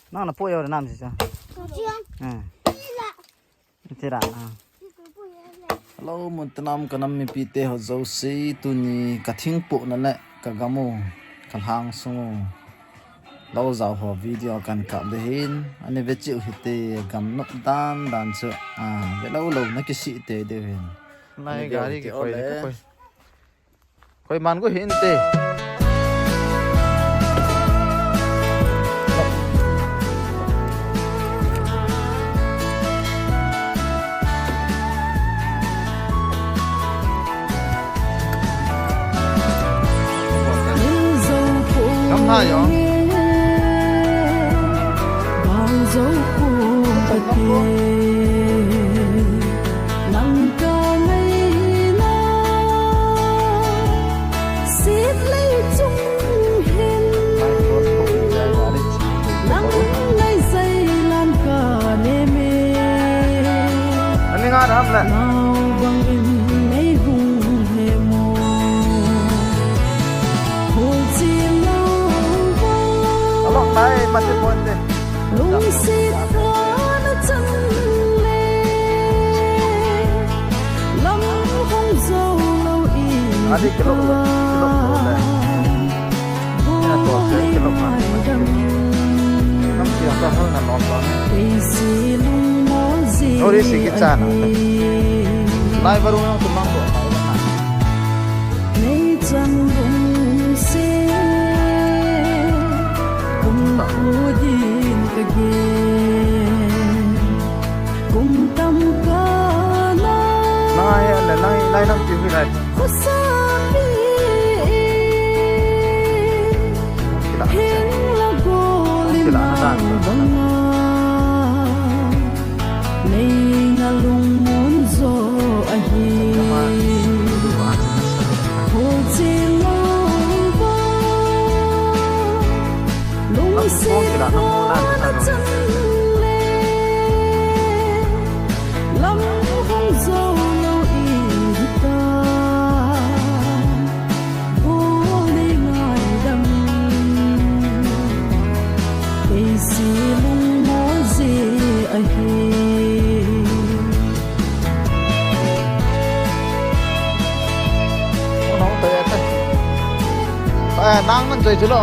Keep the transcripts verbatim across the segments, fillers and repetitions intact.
Nang na po yo nam si cha. Chiang. Eh. Ila. Tira, ah. Hello, mun tanam ka nam mipite ho jouse, tuni ka thingpohna le ka gam u, ka lhang sung u, lou jao ho video kan kap de hin, ani ve cheh u hite, gam nop dan dan chu, ah, ve lou lou na kisih tei de hin. Nai gari kikoi le. Koiman go hinte. Ngam na yo. Nang ka ngaina, sitlei chung hin. Nang ngai jai lan ka neme. Ani nga ram le. Nau bang in nei hung he mo. Hol chi lo ba. Alok nai, mati ponte. Lungset kana chang le, lam hong jou lou i. Adi kilok lo, kilok lo le. Ina to se kilok ma. Nam ki ta hal na nom ba. Ei si lung mo ji. Ori si ki cha na. Lai baru na tu mang ko. Nei chan lungset, kum khu din ka gen, kum tam ka na. Nang ai le, nang ai, nang ti hui lai. Khosa pi, kila. Heng la go lim bang a. Nei na lungmon jo ahi. Hol chi lo ba. Lungset kana chang le. Lam hong jou lou i ta. Bol nei ngaidam, ei si lungmon ji ahi. Eh, nang man joi chu lo.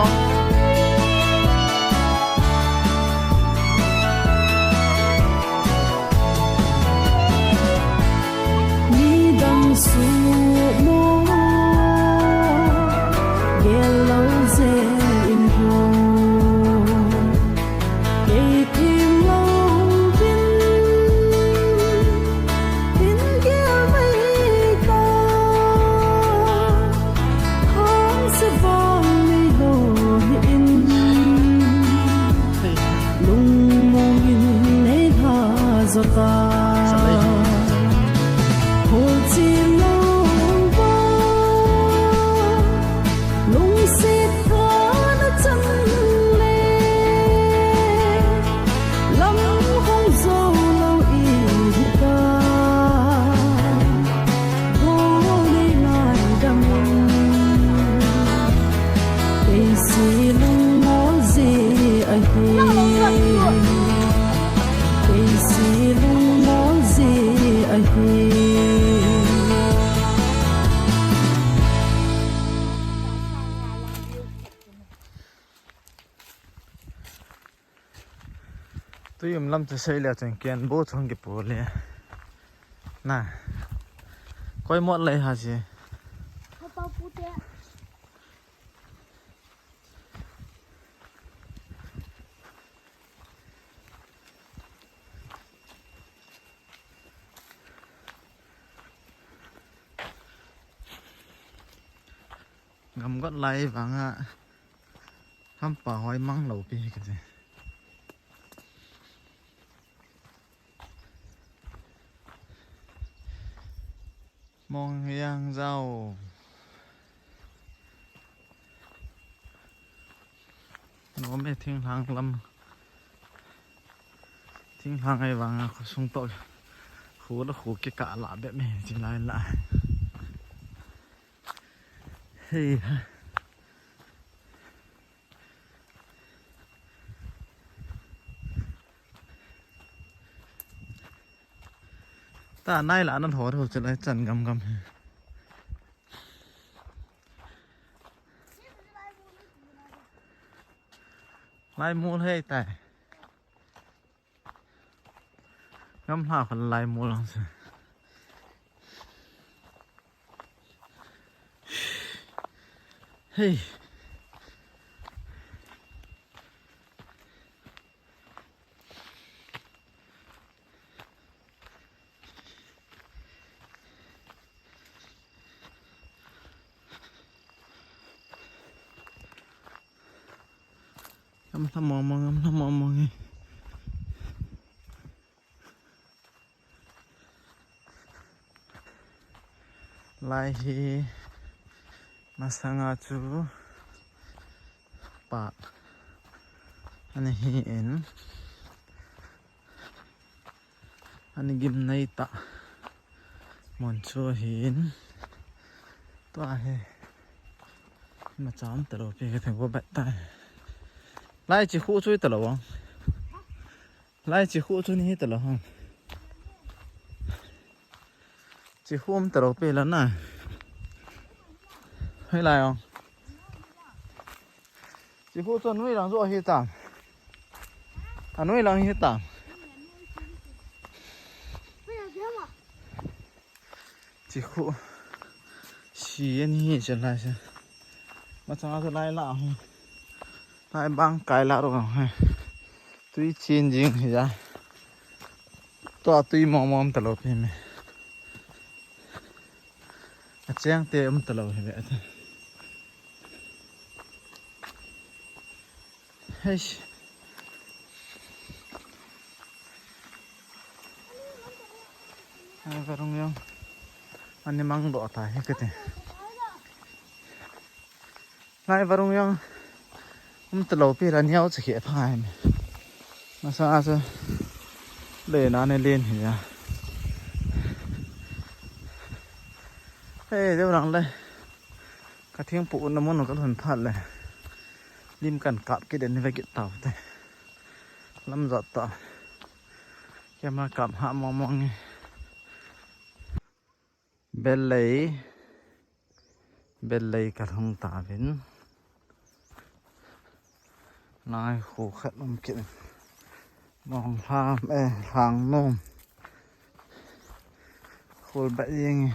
Midang sumo, gel lou jeh in ho. Kei thim lou vin, in gel mai ta. Hang se bang nei lou hi in. Lungmong in nei lha jo ta. Hol chi lo ba. Lungset kana chang le. Lam hong jou lou i hi ta. Bol nei ngaidam in. Ei si lungmon ji ahi. Ei si lungmon ji ahi. Tui um lam chu sei le chun ken bo chung kipu le. Na. Koi mot lei ha si. Gam got lai vang a. Hampa hoi mang lou pi hi kati. Mong yang jao. Nom e thinglhang lam. Thinglhang ai vang a khosung toh. Khu la khu kikah la bep me chi lai la. Hei ha. Ta nai la nan ho ho chu lai chan gam gam hi. Lai mol hei tai. Gam hla khan lai mol lang se. Hei. Gam hla mong mong, gam hla mong mong e. Lai hi masanga chu pa ani hi in. Ani gimnei ta. Mun chu hin. Tua hi. Macham talo pi ka theng ko bat ta. Lai chi khu chu talo wang. Lai chi khu chu ni talo hang. Chi khu um talo pi la na. Hei lai wang. Chi khu chu nui lang zo hi ta. A nui lang hi ta. Chi khu. Si en hi chen lai se. Machang a lai la hu. Lai bang kai la ro he. Tui chin jing hi ja. Tua tui mong mong talo pi me. A cheng te um talo hi ve. Hei. Ai, varung jong. Ani mang doh ta hi kati. Lai varung jong. Um talo pi la niau cha khi pha hai me. Masa a chu. Le na ne len hi ya. Hei, deu rang le. Ka thingpu na mun ka lhun phat le. Lim kan kap kit den ve kit tau te. Lam jat ta. Camera kap ha mong mong e. Bel lei. Bel lei ka lhung ta vin. Nai khu khat um kit. Mong hlam, eh, hlang nom. Khul bat jeng e.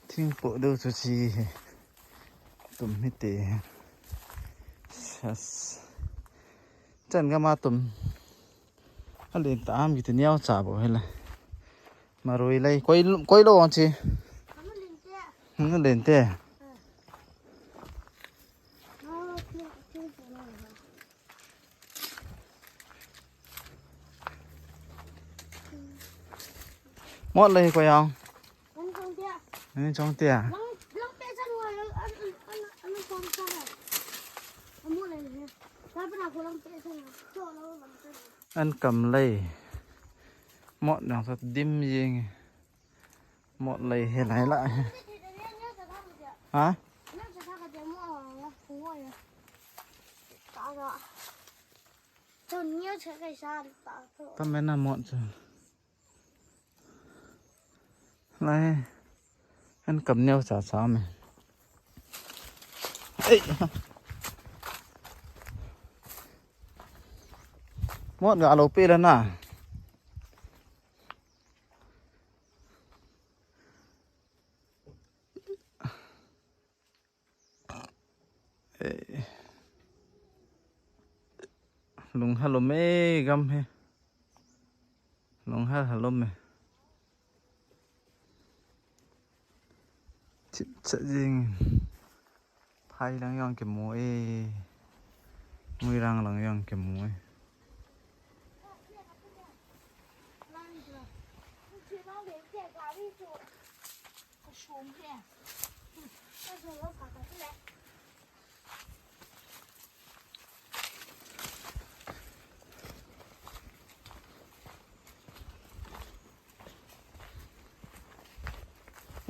Thingpu deu chu chi hi. Tum hi te. Sas. Chan gam a tum. A len ta am kiti niau cha bo hi le. Marui lei. Koi, koi lo ang chi. Hung len te. Mot lei koi ang. Ani chong tia. An kam lei. Mot nang sa dim jing. Mot lei he lai la he. Ha? Tam me na mot chu. Lai. An kam neo cha cha me. Ei. Mot ga lo pe la na. Eh, lung halom e gam hi. Lung hal halom e. Chip chat jing. Phai lang jong kimu e. Mui lang lang jong kimu e.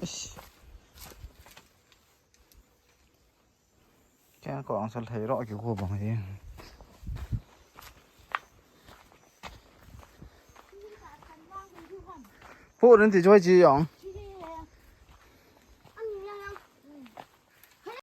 Eish. Ken ko ang sal thei ro ki ko bang hi. Pu rin ti choi chi jong.